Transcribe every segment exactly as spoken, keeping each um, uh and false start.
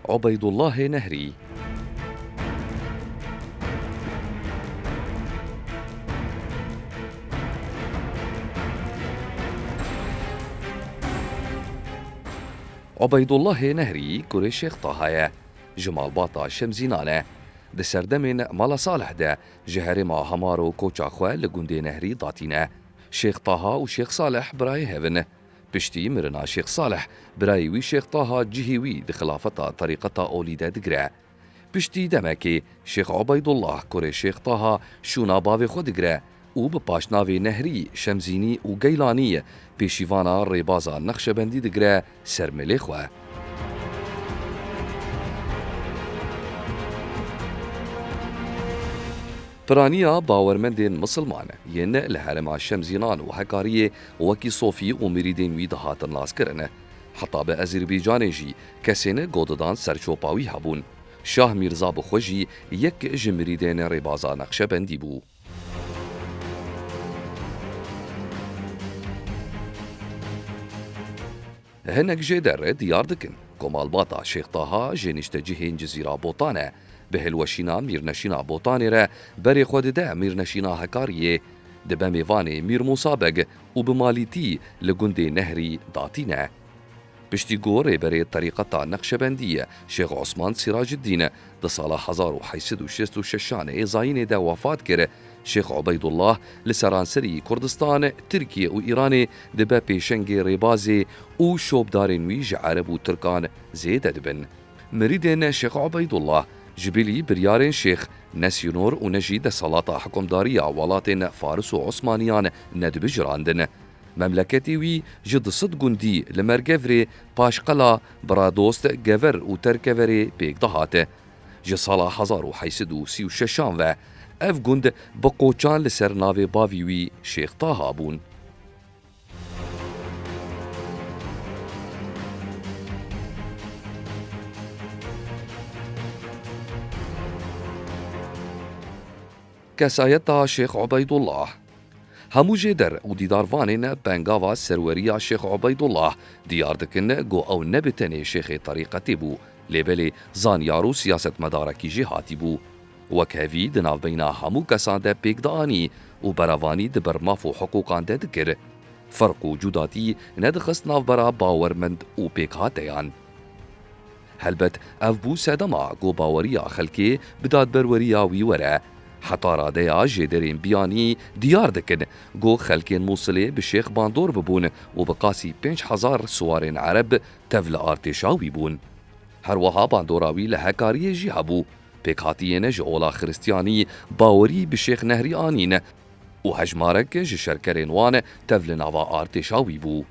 Ubeydullahê Nehrî. Ubeydullahê Nehrî kurê Şêx Taha ye. Ji malbata Şemzînan e. Di serdemên Mala Salih de ji herêma Hamaro koça xwe li gundê Nehrî datîne. Şêx Taha û Şêx Salih birayê hev in. Piştî mirina Şêx Salih, birayê wî Şêx Taha cihê wî di xilafeta terîqeta Olî de digire. Piştî demekê Şêx Ubeydullah kurê Şêx Taha şûna bavê xwe digire û bi paşnavê Nehrî, Şemzînî û Geylanî pêşîvana rêbaza Nexşebendî digire ser milê xwe. Piraniya bawermendên misilman yên li herêma Şemzînan û Hekariyê wekî sofî û mirîdên wî dihatin naskirin. Heta bi Ezerbaycanê jî kesên ku didan ser çopa wî hebûn. Şah Mîrza bi xwe jî yek ji mirîdên rêbaza Neqşebendî bû. Hinek jê derê diyar dikin ku malbata Şêx Taha ji niştecihên Cizîra Botan e. Bi hilweşîna Mîrneşîna Botanê re berê xwe dide Mîrneşîna Hekariyê. Dibe mêvanê Mîr Mûsa Beg û bi malîtî li gundê Nehrî datîne. Piştî ku rêberê terîqeta Neqşebendî Şêx Osman Sîraciddîn di sala hezar û heyt sed û şêst û şeşan ê zayînê de wefat kir, Şêx Ubeydullah li seranserî Kurdistan, Tirkiye û Îranê dibe pêşengê rêbazê û şopdarên wî ji Ereb û Tirkan zêde dibin. Mirîdên Şêx Ubeydullah ji bilî biryarên Şêx ne sînor û ne jî desalata hikûmdariya welatên Faris û Osmaniyan nedibijirandin. Memleketê wî ji du sed gundî li Mergevrê, Paşqela, Biradost, Gever û Terkeverê pêk dihat. Ji sala hezar û heyt sed û sî û şeşan ve ev gund bi qoçan li ser navê bavî wî Şêx Taha bûn. Kesayeta Şêx Ubeydullah. Hemû jêder û dîdarvanên pengava serweriya Şêx Ubeydullah diyar dikin ku ew ne bi tenê şêxê terîqetê bû, lê belê zanyar û siyasetmedarekî jî hatî bû. Wek hevî di navbeyna hemû kesan de pêk dianî û berevanî di ber maf û hiqûqan de dikir. Ferq û cudatî nedixist navbera bawermend û pêkhateyan. Helbet ev bû sedema ku baweriya xelkê bi dadberweriya wî were. Heta radeya jêderên biyanî diyar dikin ku xelkên Mûsilê bi şêx bandor bibûn û bi qasî pênc hezar siwarên Ereb tev li artêşa wî bûn. Her wiha bandora wî li Hekariyê jî hebû. Pêkhatiyên ji ola Xiristiyanî bawerî bi Şêx Nehrî anîn û hejmarek ji şerkerên wan tev li nava artêşa wî bû.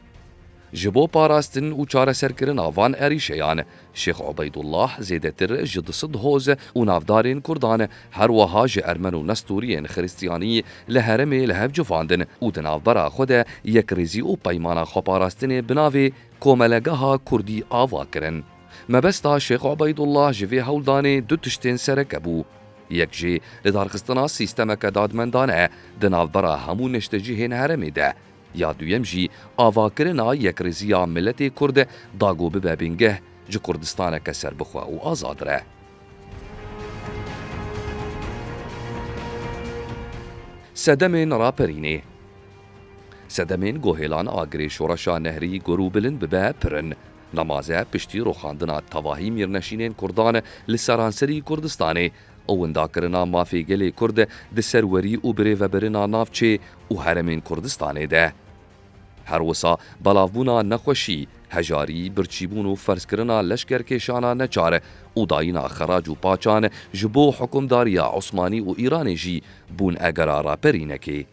Ji bo parastin û çareserkirina van erîşeyan, Şêx Ubeydullah zêdetir ji du sed hoz û navdarên Kurdan, her wiha ji Ermen û Nestoriyên Xiristiyanî li herêmê li hev civandin û di navbera xwe de yekrêzî û peymana xweparastinê bi navê Komelegeha Kurdî ava kirin. Mebesta Şêx Ubeydullah ji vê hewldanê du tiştên sereke bû. Yek jî lidarxistina sîstemeke dadmendane di navbera hemû neştecihên herêmê de. Ya duyem jî avakirina yekrêziya miletê Kurd da ku bibe bingeh ji Kurdistaneke serbixwe û azad re. Sedemên raperînê. Sedemên guhêlan a girê şoreşa Nehrî gur û bilind bibe pir in. Nemaze piştî rûxandina tevahî mîrneşînên Kurdan li seranserî Kurdistanê û windakirina mafê gelê Kurd di serwerî û birêvebirina navçê û herêmên Kurdistanê de. Her wisa belavbûna nexweşî, hejarî, birçîbûn û ferzkirina leşkerkêşana neçar û dayîna xerac û paçan ji bo hikûmdariya Osmanî û Îranê jî bûn egera raperînekê.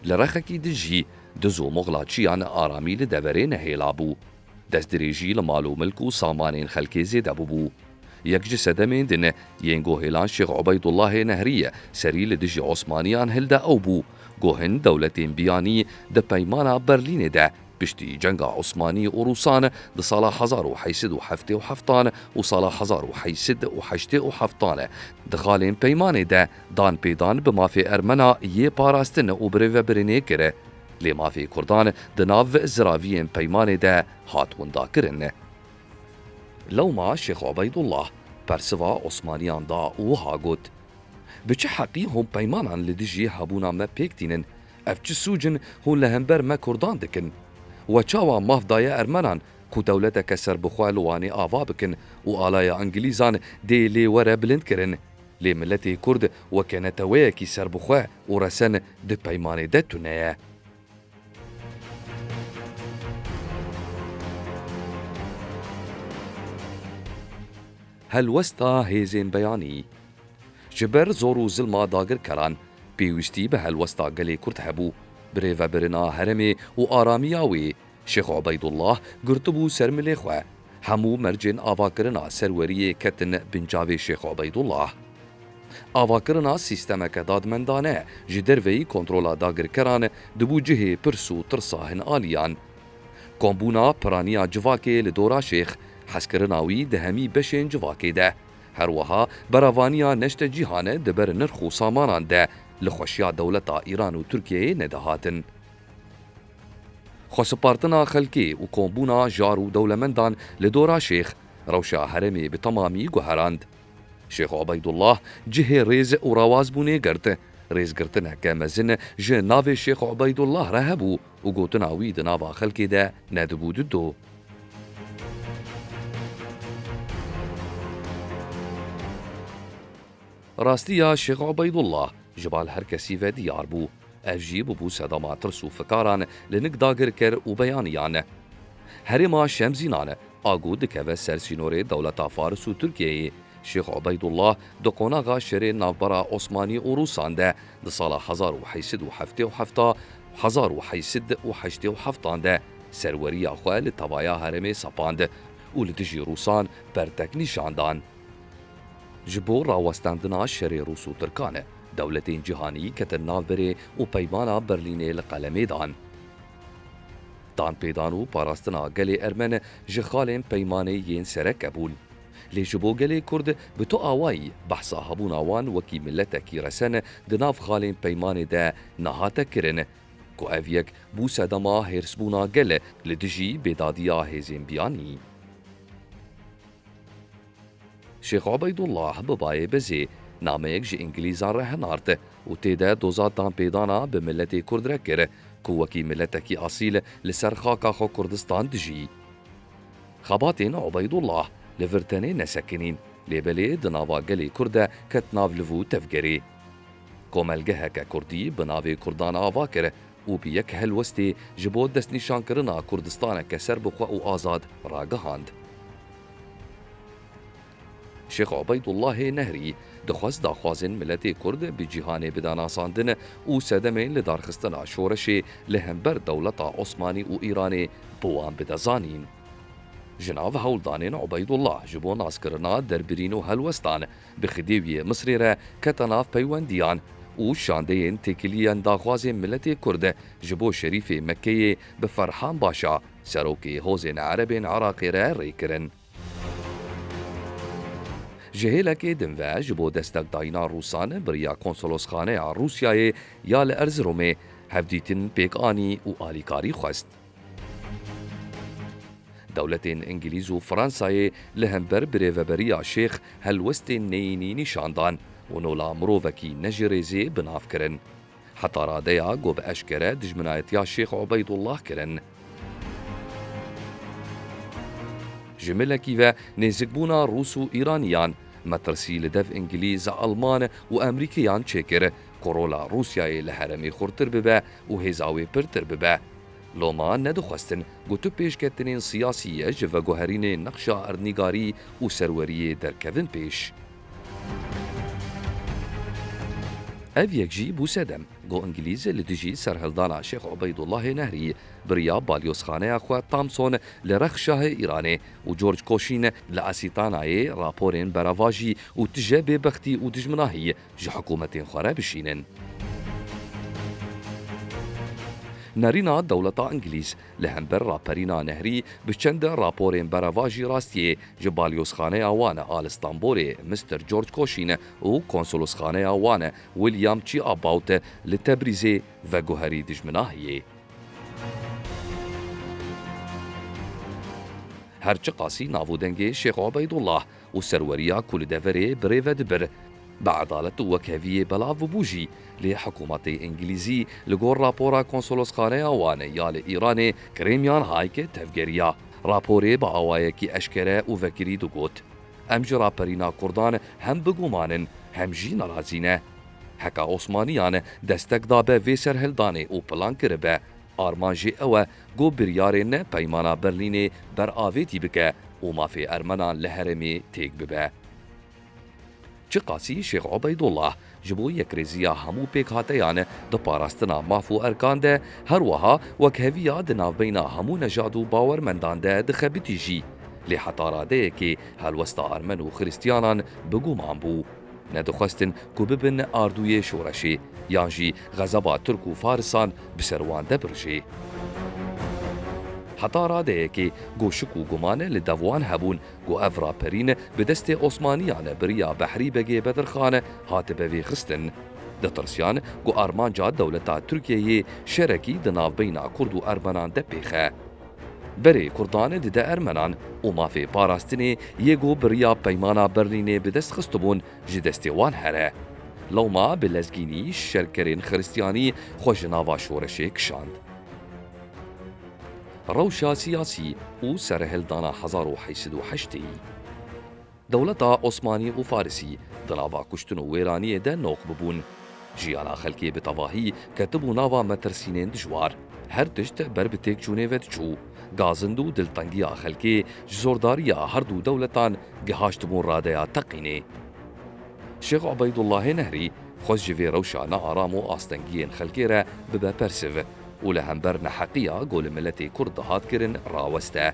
Li rexekî din jî diz û moxlaçiyan aramî li deverê nehêla bû. Destdirêjî li mal û milk û samanên xelkê zêde bûbû. Yek ji sedemên din yên guhêlan Şêx Ubeydullahê Nehrî serî li dijî Osmaniyan hilde ew bû, ku hin dewletên biyanî di peymana Berlînê de piştî cenga Osmanî û Rûsan di sala hezar û heyt sed û heftê û heftan û sala hezar û heyt sed û heştê û heftan di xalên peymanê de danpêdan bi mafê Ermena yê parastin û birêvebirinê kir. Lê mafê Kurdan di nav ziraviyên peymanê de hat windakirin. Lewma Şêx Ubeydullah persiva Osmaniyan da û wiha got, bi çi heqî hûn peymanan li dijî hebûna me pêk tînin? Ev çi sûc in hûn li hember me Kurdan dikin? We çawa maf daye Ermenan ku dewleteke serbixwe li Wanê ava bikin û alaya Îngilîzan dê lê were bilindkirin? Lê miletê Kurd weke neteweyekî serbixwe û resen di peymanê de tune ye. Helwesta hêzên beyanî. Ji ber zor û zilma dagirkeran, pêwîstî bi helwesta gelê Kurd hebû. Birêvebirina herêmê û aramiya wê, Şêx Ubeydullah girtibû ser milê xwe. Hemû mercên avakirina serweriyê ketin bin çavê Şêx Ubeydullah. Avakirina sîstemeke dadmendane ji derveyî kontrola dagirkeran dibû cihê pirs û tirsa hinaliyan. Kombûna piraniya civakê li dora Şêx, hezkirina wî di hemî beşên civakê de. Her wiha berevaniya neşte cîhan di ber nirx û samanan de li xweşiya dewleta Îran û Tirkiyeyê nedihatin. Xwesipartina xelkê û kombûna jar û dewlemendan li dora Şêx, rewşa herêmê bi temamî guherand. Şêx Ubeydullah cihê rêz û rewazbûnê girt. Rêzgirtineke mezin ji navê Şêx Ubeydullah re hebû û gotina wî di nava xelkê de nedibû dido. Rastiya Şêx Ubeydullah ji bal her kesî ve diyar bû. Ev jî bûbû sedema tirs û fikaran li nik dagirker û beyaniyan. Herêma Şemzînan a ku dikeve ser sînorê dewleta Faris û Tirkiyeyê, Şêx Ubeydullah di qonaxa şerê navbera Osmanî û Rûsan de di sala hezar û heyt sed û heftê û heft, hezar û heyt sed û heştê û heft de serweriya xwe li tevaya herêmê sepand û li dijî Rûsan bertek nîşan dan. Ji bo rawestandina şerê Rûs û Tirkan, dewletên cîhanî ketin navberê û Peymana Berlînê li qelemê dan. Danpêdan û parastina gelê Ermen ji xalên Peymanê yên sereke bûn. Lê ji bo gelê Kurd bi tu awayî behsa hebûna wan wekî miletekî resen di nav xalên Peymanê de nehate kirin, ku ev yek bû sedema hêrsbûna gel li dijî bêdadiya hêzên biyanî. Şêx Ubeydullah bi bayê bizê nameyek ji Îngilîzan re hinart û tê de doza danpêdana bi miletê Kurd re kir, ku wekî miletekî asîl li ser xaka xwe Kurdistan dijî. Xebatên Ubeydullah li vir tenê nesekinîn, lê belê di nava gelê Kurd de ket nav liv û tevgerê. Komelgeheke Kurdî bi navê Kurdan ava kir û bi yek helwestê ji bo destnîşankirina Kurdistaneke serbixwe û azad ragihand. Şêx Ubeydullahê Nehrî dixwest daxwazên miletê Kurd bi cîhanê bide nasandin û sedemên lidarxistina şoreşê li hember dewleta Osmanî û Îranê bi wan bide zanîn. Ji nav hewldanên Ubeydullah ji bo naskirina derbirîn û helwestan bi xidêwiyê Misrê re kete nav peywendiyan û şandeyên têkiliyên daxwazên miletê Kurd ji bo Şerîfê Mekkeyê bi Ferhan Başa, serokê hozên Erebên Iraqê re rê kirin. Ji hêlekê din ve ji bo destekdayîna Rûsan bi riya Konsolosxaneya Rûsyayê ya li Erziromê hevdîtin pêk anî û alîkarî xwest. Dewletên Îngilîz û Fransayê li hember birêveberiya Şêx helwestên neyînî nîşan dan û nola mirovekî ne ji rêzê bi nav kirin. Heta radeya ku bi eşkere dijminayetiya Şêx Ubeydullah kirin. Ji milekî ve nêzikbûna Rûs û Îraniyan, metirsî li dev Îngilîz, Alman û Emerîkiyan çêkir ku rola Rûsyayê li herêmê xurtir bibe û hêza wê pirtir bibe. Loma nedixwestin ku tu pêşketinên siyasî ji veguherînê nexşa erdnîgarî û serweriyê derkevin pêş. Ev yek jî bû sedem ku Îngilîz li dijî serhildana Şêx Ubeydullahê Nehrî bi riya balyozxaneya xwe Thomson li Rexşahê Îranê û George Koşîn li Asîtanayê raporên berevajî û tije bêbextî û dijminahî ji hikûmetên xwe re bişînin. Nerîna dewleta Îngilîz li hember raperîna Nehrî bi çend raporên berevajî rastiyê ji balyozxaneya wan a li Stenbolê Mister George Koşîn û konsolosxaneya wan William Chiabaut li Tebrîzê veguherî dijminahiyê. Her çiqasî nav û dengê Şêx Ubeydullah û serweriya ku li deverê bi rê ve dibir, bi edalet û wekheviyê belav bûbû jî, lê hikûmetê Îngilîzî li gor rapora konsolosxaneya wan ya li Îranê Krêmyan Hayk tevgeriya. Raporê bi awayekî eşkere û vekirî digot, Em ji raperîna Kurdan hem bi guman in, hem jî nerazî ne. Heka Osmaniyan destek dabe vê serhildanê û plan kiribe, armanc jê ew e ku biryarên Peymana Berlînê beravêtî bike û mafê Ermenan li herêmê têk bibe. Çiqasî Şêx Ubeydullah ji bo yekrêziya hemû pêkhateyan di parastina maf û erkan de, her wiha wekheviya di navbeyna hemû nejad û bawermendan de dixebitî jî, lê heta radeyekê helwesta Ermen û Xiristiyanan bi guman bû. Nedixwestin ku bibin ardûyê şoreşê, yan jî xezeba Tirk û Farisan bi ser wan de birjê. Heta radeyekê ku şik û guman li dev wan hebûn ku ev raperîn bi destê Osmaniyan bi riya Behrî Begê Bedirxan hatibe vêxistin. Ditirsiyan ku armanca dewleta Tirkiyeyê şerekî di navbeyna Kurd û Ermenan de pêxe. Berê Kurdan dide Ermenan û mafê parastinê yê ku bi riya Peymana Berlînê bi dest xistibûn ji destê wan here. Lewma bi lezgînî şerkerên Xiristiyanî xwe ji nava şoreşê kişand. Rewşa siyasî û serhildana hezar û heyt sed û heştê. Dewleta Osmanî û Farisî di nava kuştin û wêraniyê de noq bibûn. Jiyana xelkê bi tevahî ketibû nava metirsînên dijwar. Her tişt ber bi têkçûnê ve diçû. Gazind û diltengiya xelkê ji zordariya her du dewletan gihaştibûn radeya teqînê. Şêx Ubeydullahê Nehrî xwest ji vê rewşa nearam û astengiyên xelkê re bibe persiv û li hember neheqiya ku li miletê Kurd dihat kirin raweste.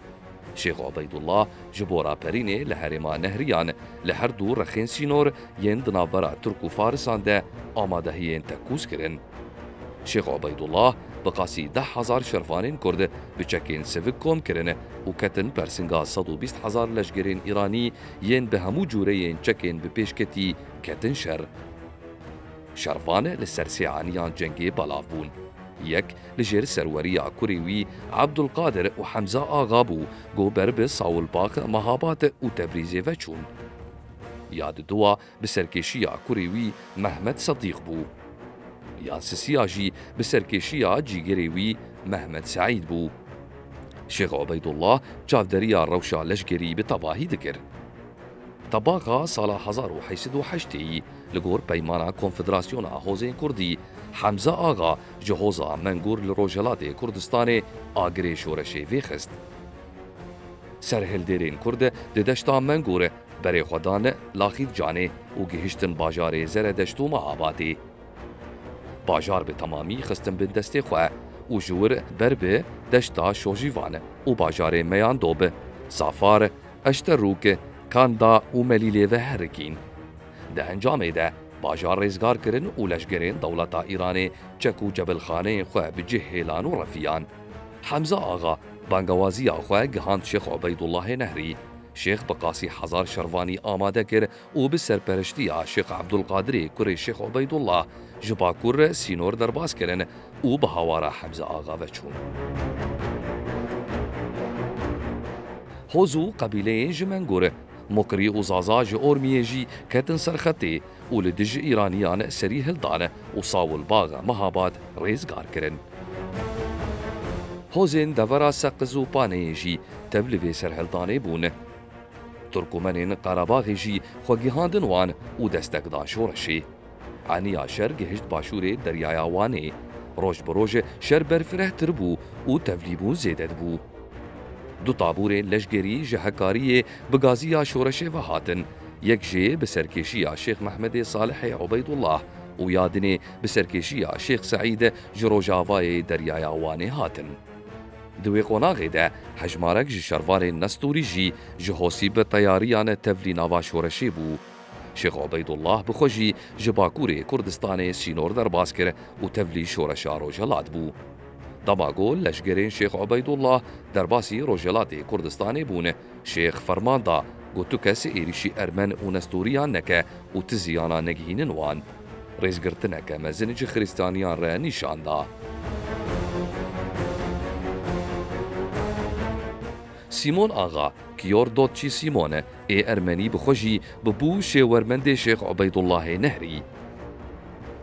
Şêx Ubeydullah ji bo raperînê li herêma Nehriyan li her du rexên sînor yên di navbera Tirk û Farisan de amadehiyên tekûz kirin. Şêx Ubeydullah bi qasî deh hezar şervanên Kurd bi çekên sivik kom kirin û ketin persinga sed û bîst hezar leşgerên Îranî yên bi hemû cûreyên çekên bi pêş ketî ketin şer. Şervan li ser sê aniyan cengê belav bûn. Yek li jêr serweriya kurê wî Abdulkadir û Hemza Axa bû, ku ber bi Sawulbax, Mehabat û Tebrîzê ve çûn. Ya diduwa bi serkêşiya kurê wî Mehmet Sedîq bû. Yan sisiya jî bi serkêşiya cîgirê wî Mehmet Seîd bû. Şêx Ubeydullah çavderiya rewşa leşgerî bi tevahî dikir. Tebaxa sala hezar û heyt sed û heştê yî li gor Peymana Konfederasyona Hozên Kurdî, Hemza Axa ji hoza Mengur li Rojhelatê Kurdistanê agirê şoreşê vêxist. Serhildêrên Kurd di deşta Mengur berê xwe dan Laxît Canê û gihiştin bajarê Zeredeşt û Mehabatê. Bajar bi temamî xistin bin destê xwe û ji wir ber bi deşta Şojîvan û bajarê Meyandob, Safar, Eşterûk, Kanda û Melîlê ve herikîn. Di encamê de bajar rêzgar kirin û leşgerên dewleta Îranê çek û cebilxaneyên xwe bi cih hêlan û refiyan. Hemza Axa bangewaziya xwe gihand Şêx Ubeydullahê Nehrî. Şêx bi qasî hezar şervanî amade kir û bi serperiştiya Şêx Ebdulqadirê kurê Şêx Ubeydullah ji Bakur sînor derbas kirin û bi hawara Hemze Axa ve çûn. Hoz û qebîleyên ji Mengur, Mukrî û Zaza ji Ormiyê jî ketin ser xetê û li dij Îraniyan serî hildan û Sawil Bax Mehabad rêzgar kirin. Hozên devera Seqiz û Paneyê jî tev li vê serhildanê bûn. Turkumenên Qerebaxê jî xwe gihandin wan û destek dan şoreşê. Aniya şer gihişt başûrê Deryaya Wanê. Roj bi roj şer berfirehtir bû û tevlîbûn zêde dibû. Du tabûrên leşgerî ji Hekariyê bi gaziya şoreşê ve hatin. Yek jê bi serkêşiya Şêx Mehmedê Salihê Ubeydullah û ya dinê bi serkêşiya Şêx Seîd ji rojavayê Deryaya Wanê hatin. Di wê qonaxê de hejmarek ji şervanên Nestorî jî ji Hosîb teyariyan tevlî nava şoreşê bû. Şêx Ubeydullah bi xwe jî ji Bakurê Kurdistanê sînor derbas kir û tevlî şoreşa Rojhelat bû. Dema ku leşgerên Şêx Ubeydullah derbasî Rojhelatê Kurdistanê bûn, Şêx ferman da ku tu kes êrîşî Ermen û Nestoriyan neke û tu ziyana negihînin wan. Rêzgirtineke mezin ji Xirîstaniyan re nîşan da. Sîmon Axa, Kiyordotçî Sîmon, ê Ermenî bi xwe jî bibû şêwermendê Şêx Ubeydullahê Nehrî.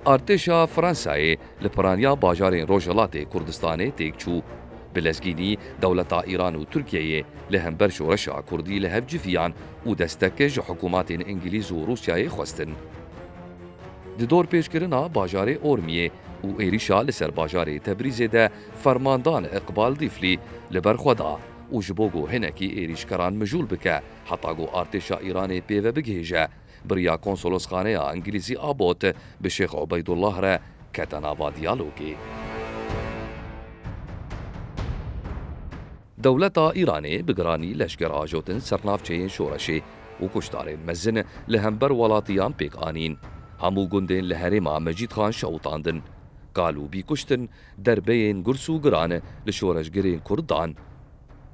Artêşa Fransayê li piraniya bajarên Rojhilatê Kurdistanê têk çû. Bi lezgînî dewleta Îran û Tirkiyeyê li hember şoreşa Kurdî li hev civiyan û destek ji hikûmatên Îngilîz û Rûsyayê xwestin. Di dorpêçkirina bajarê Ormiyê û êrîşa li ser bajarê Tebrîzê de fermandan Iqbal Dîflî li ber xwe da û ji bo ku hinekî êrîşkeran mijûl bike, heta ku artêşa Îranê pê ve bigihêje, bi riya konsolosxaneya Îngilîzî Abbott bi Şêx Ubeydullah re kete nava diyalogê. Dewleta Îranê bi giranî leşker ajotin ser navçeyên şoreşê û kuştarên mezin li hember welatiyan pêk anîn. Hemû gundên li herêma Mecîdxan şewitandin. Kal û bî kuştin, derbeyên girs û giran li şoreşgerên Kurd dan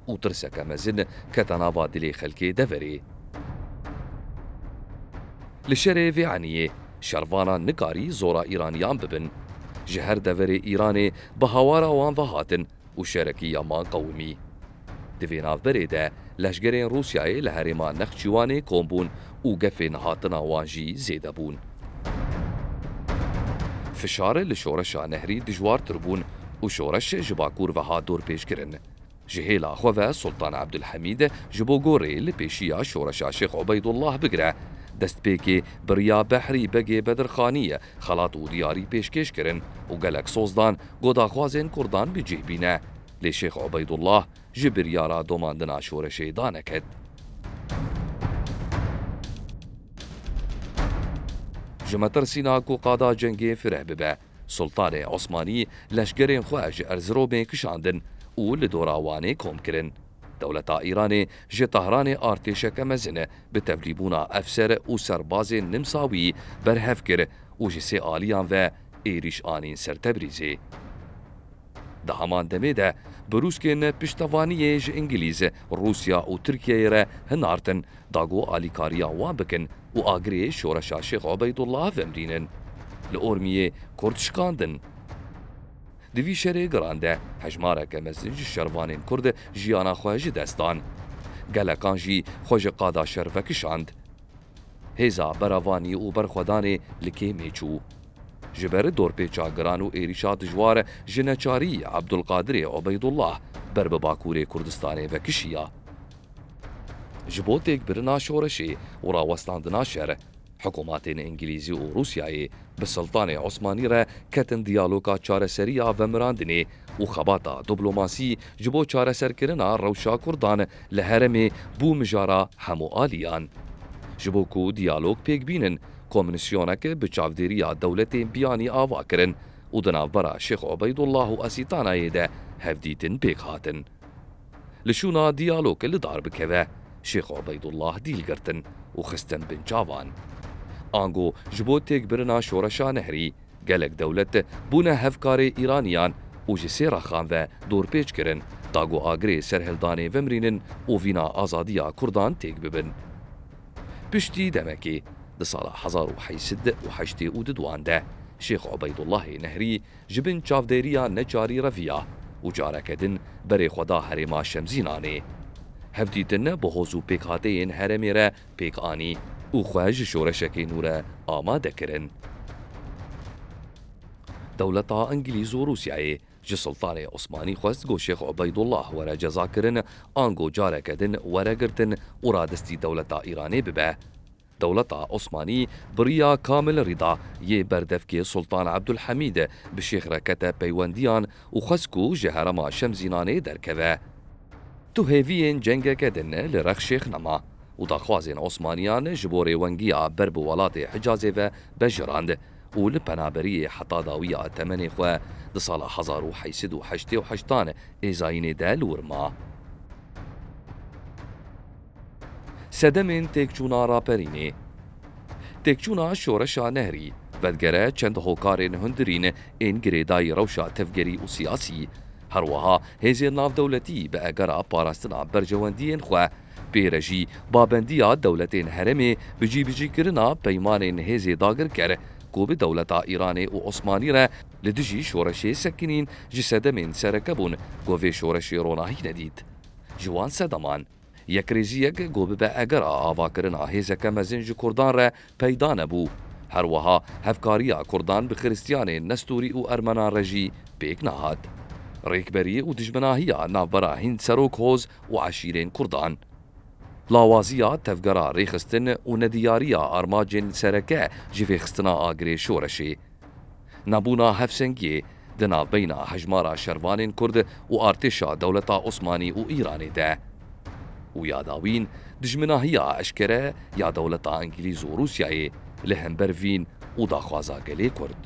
û tirseke mezin kete nava dilê xelkê deverê. Li şerê vê eniyê şervanan nikarî zora Îraniyan bibin. Ji her deverê Îranê bi hawara wan ve hatin û şerekî yaman qewimî. Di vê navberê de leşgerên Rûsyayê li herêma Nexçîwanê kom bûn û gefên hatina wan jî zêde bûn. Fişar li şoreşa Nehrî dijwartir bûn û şoreş ji bakur ve hat dorpêçkirin. Ji hêla xwe ve Sultan Ebdulhemîd ji bo gorê li pêşiya şoreşa Şêx Ubeydullah bigire, destpêkê bi riya Behrî Begê Bedirxanî xelat û diyarî pêşkêş kirin û gelek soz dan ku daxwazên Kurdan bi cih bîne. Lê Şêx Ubeydullah ji biryara domandina şoreşê daneket. Ji metirsîna ku qada cengê fireh bibe, Sultanê Osmanî leşkerên xwe ji Erziromê kişandin û li dora Wanê kom kirin. Dewleta Îranê ji Tehranê artêşeke mezin bi tevlîbûna efser û serbazên nimsawî berhev kir û ji sê aliyan ve êrîş anîn ser Tebrîzê. Di heman demê de birûskên piştevaniyê ji Îngilîz, Rûsya û Tirkiyeyê re hinartin, da ku alîkariya wan bikin û agirê şoreşa Şêx Ubeydullah vemrînin. Li Ormiyê Kurd şikandin. Di vî şerê giran de hejmareke mezin ji şervanên Kurd jiyana xwe ji dest dan. Gelekan jî xwe ji qada şer vekişand. Hêza berevanî û berxwedanê li kêmê çû. Ji ber dorpêça giran û êrîşa dijwar ji neçarî Ebdulqadirê Ubeydullah ber bi Bakurê Kurdistanê vekişiya. Ji bo têkbirina şoreşê û rawestandina şer, hikûmatên Îngilîzî û Rûsyayê bi Sultanê Osmanî re ketin diyaloga çareseriya vemirandinê û xebata diplomasî ji bo çareserkirina rewşa Kurdan li herêmê bû mijara hemû aliyan. Ji bo ku diyalog pêk bînin, komîsyonek bi çavdêriya dewletên biyanî ava kirin û di navbera Şêx Ubeydullah û Asîtanayê de hevdîtin pêk hatin. Li şûna diyalog li dar bikeve, Şêx Ubeydullah dîl girtin û xistin bin çavan. Ango ji bo têkbirina şoreşa Nehrî, gelek dewlet bûne hevkarê Îraniyan û ji sê rexan ve dorpêç kirin, da ku agirê serhildanê vemrînin û vîna azadiya Kurdan têk bibin. Piştî demekê, di sala hezar û heyt sed û heştê û duduan de, Şêx Ubeydullahê Nehrî ji bin çavdêriya neçarî reviya û careke din berê xwe da herêma Şemzînanê. Hevdîtin bi hoz û pêkhateyên herêmê re pêk anî û xwe ji şoreşekê nû re amade kirin. Dewleta Îngilîz û Rûsyayê ji Sultanê Osmanî xwest ku Şêx Ubeydullah were cezakirin, ango careke din were girtin û radestî dewleta Îranê bibe. Dewleta Osmanî bi riya Kamil Rîda yê berdevkê Sultan Ebdulhemîd bi Şêx re kete peywendiyan û xwest ku ji herêma Şemzînanê derkeve. Tu hêviyên cengeke din li rex Şêx nema û daxwazên Osmaniyan ji bo rêwengiya ber bi welatê Hicazê ve bejirand û li penaberiyê heta dawiya temenê xwe di sala hezar û heyt sed û heştê û heştan ê zayînê de li wir ma. Sedemên têkçûna raperînê. Têkçûna şoreşa Nehrî vedigere çend hokarên hundirîn ên girêdayî rewşa tevgerî û siyasî. Her wiha hêzên navdewletî bi egera parastina berjewendiyên xwe, pê re jî babendiya dewletên herêmê bi cîbicîkirina peymanên hêzê dagirker ku bi dewleta Îranê û Osmanî re li dijî şoreşê sekinîn ji sedemên sereke bûn ku vê şoreşê ronahî nedît. Ji wan sedeman, yekrêziyek ku bibe egera avakirina hêzeke mezin ji Kurdan re peyda nebû. Her wiha hevkariya Kurdan bi Xiristiyanên Nestorî û Ermenan re jî pêk nehat. Rêkberî û dijminahiya navbera hîn serok hoz û eşîrên Kurdan. Lawaziya tevgera rêxistin û nediyariya armacên sereke ji vêxistina agirê şoreşê. Nebûna hevsengiyê di navbeyna hejmara şervanên Kurd û artêşa dewleta Osmanî û Îranê de. Û ya dawîn, dijminahiya eşkere ya dewleta Îngilîz û Rûsyayê li hember vîn û daxwaza gelê Kurd.